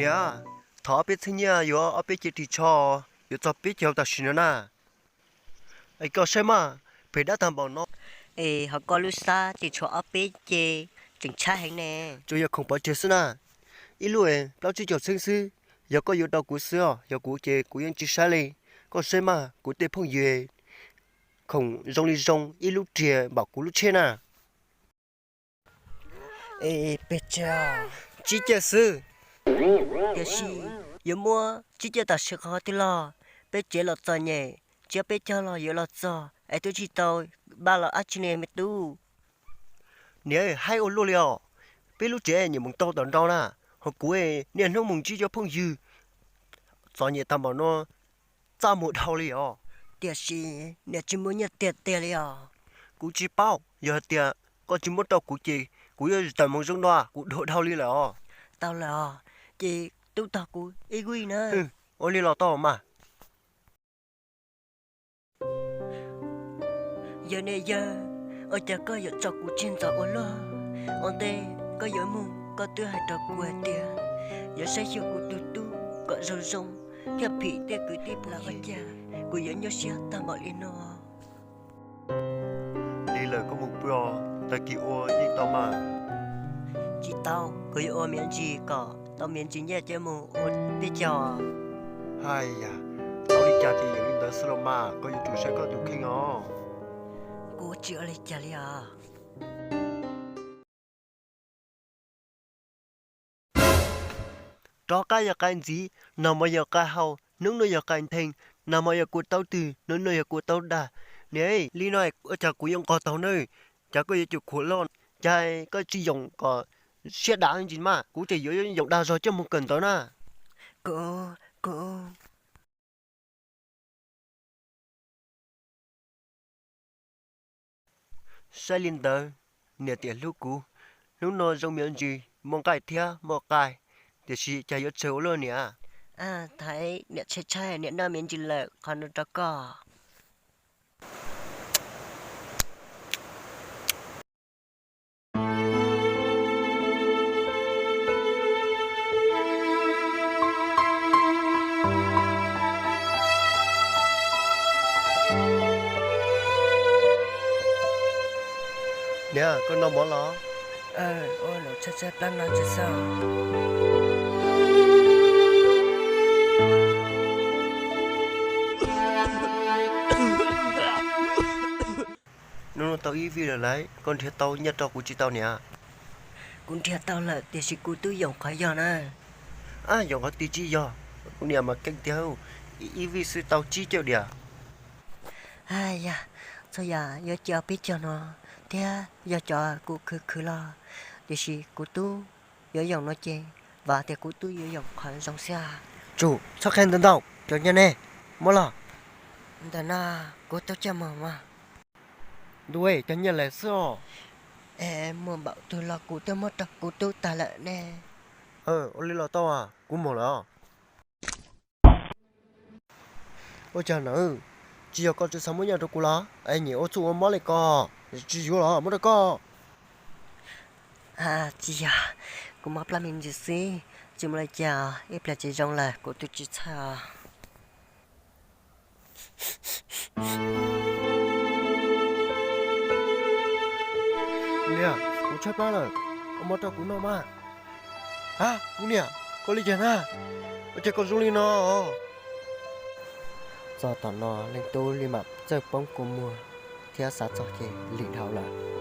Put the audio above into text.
Niam, thov ob peb txhiab nyiaj yuav ob peb cev ris tsho, yuav txog peb caug tam sim no na. Es koj saib mas, phem dab tag npaum no. Es ho koj lub xab ris tsho ob peb cev tseem tshaib heev ne. Tsuas yog khoom pov tseg xwb na, ib lub plaub tsib caug txheeb xwb. Yog koj yuav rau kuv xwb os, yog kuv ces kuv yeej tsis saib li. Koj saib mas, kuv tej phooj ywg khoom zoo li zoo, ib lub riam npaum kuv lub tsheb na. Es peb caug, tsib caug xwb. Tiam sis yuav muab tsib caug tam sim qhov twg los, peb tsev los txom nyem, tsiab peb caug los yuav los txog es twb tsis tau npaj los dab tsi ne me tub. Niam, haib ua luaj li os. Peb lub tsev nyiam mus tau tom nrau na, ho kuv niaj hnub mus ntsib cov phooj ywg txom nyem tag npaum no, txaj muag dhau li os. Tiam sis niam tsis muaj nyiaj tiag tiag li os. Kuv tsis paub, yog hais tias koj tsis muab rau kuv ces kuv yuav tawm mus zoo no, kuv dhuav dhau li lawm os. Tau lawm os, ces tub tog kuv ib vij na. Ua li los tau mas. Yog ne yawg, ua cas koj yuav tso kuv tseg ntxov ua luaj? Ua ntej koj yuav mus koj twb hais rau kuv hais tias yuav saib xyuas kuv tus tub kom zoo zoo thiaj phim tej kwv tij pom los ua cas kuv yuav nyuaj siab tag npaum li no. Li lawm koj mus pw os, tag kis ua yeej tau mas. Tsis tau, kuv yuav ua me ntsis kom tau me ntsis nyiaj coj mus ua peb caug. Hais yam, tau li cas ces yuav li ntawd xwb los mas, koj yuav tsum saib koj tus kheej os. Kuv tsis ua li cas li os. Rov qab yog qai ntxiv, nag hmo yog qai hau, hnub no yog qai nthees, nag hmo yog kua taub twg, hnub no yog kua taub dag. Niam, li no ua cas kuv yuav nqos taug na? Cas koj yuav cov khuam loj, cas koj tsis yoom kom siab dav ntsis mas, kuv ces yuav yoom dag zog coj mus kawm ntawv na. Kuv, kuv Saib li ntawd, niam tias hlub kuv, hnub no zoo me ntsis muaj nqaij thiab muaj qai, tiam sis cas yuav tsawg ua luaj niam. Thaiv niam tshaib tshaib niam noj me ntsis lawm qhov no rau koj. Niam, koj noj mov los? Ua tshaib tshaib plab no tsis xav. Hnub no tau ib vij lawm lauj, koj nrhiav tau nyiaj rau kuv tsis tau niam? Kuv nrhiav tau lawm tiam sis kuv twb yoom qhov yog na. Ab, yoom qhov twg tsis yog, kuv niam mas keej tiag, ib vij xwb tau tsib caug diam. Yog, txhua yam yuav cia peb cog no thiab yog cov kuv khwv khwv los, tiam sis kuv twb yuav yoom no ces vam tias kuv twb yuav yoom qhov zoo xwb. Tsum txhob qhia ntau ntau, cov nyiaj ne, muab los. Ntawm no kuv twb coj mus mas. Ntuj, cov nyiaj lawm xwb os. Es muaj npaum twg los kuv twb muab rau kuv tub tag lawm ne. Ua li los tau, kuv mus lawm. Ua cas na, tsis yog koj tsis xav muab nyiaj rau kuv los? Es nyiam ua txuj ua mob li ko, tsis yuav los muab rau koj. Tsis yog, kuv mob plab me ntsis xwb, tsis muaj li cas, ib pliag tsis zoo lawm kuv twb tsis txhawj os. Niam, kuv tshaib plab lawm, ua mov rau kuv noj mas. Ab, kuv niam, koj li cas na? Ua cas koj zoo li no? Txog tom no leej tub li mam txawj poob kua muag thiab xav txog ces lig dhau lawm.